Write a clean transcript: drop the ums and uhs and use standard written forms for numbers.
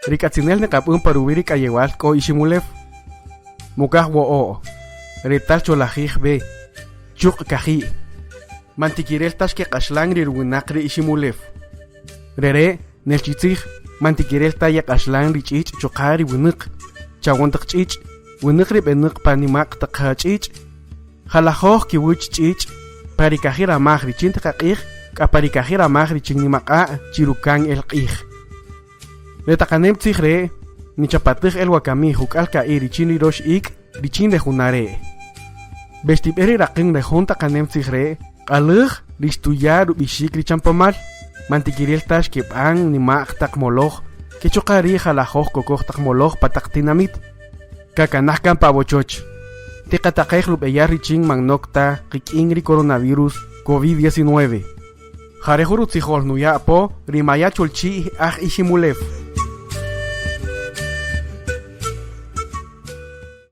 Ri k'atzinel niqab'än pa ruwi' ri k'ayewal k'o Iximulew. Mokaj wo'o', retal cholajij B, chuq' kaji'. Man tikirel ta xkeq'axlan ri ruwinaq ri Iximulew. Rere' nel chi tzij, man tikirel ta yeq'axlan ri ch'ich' chuqa' ri winäq, chawon taq ch'ich', winäq ri b'enäq pa nima'q taq ch'ich', jalajöj kiwäch ch'ich', pa ri kaji' ramaj richin tiqaq'ij k'a pa ri kaji' ramaj richin nimaq'a' chi ruka'n el q'ij. Re taqanem tzij re' nichapatäj el wakami juk'al ka'i' richin ri rox ik' richin re juna' re'. B'extib'e ri raqän re jun taqanem tzij re' q'alaj ri xtuya' rub'ixik ri Chanpomal, man tikirel ta xkeb'an nima'q taq moloj ke chuqa' ri' jalajöj kokoj taq moloj pa taq tinamït. Kakanaj kan pa awochoch. Tiqataqej rub'eyal richin man nok ta qik'in ri coronavirus COVID-19. Ja re' jun rutzijol nuya' apo ri Maya Cholchi' aj Iximulew.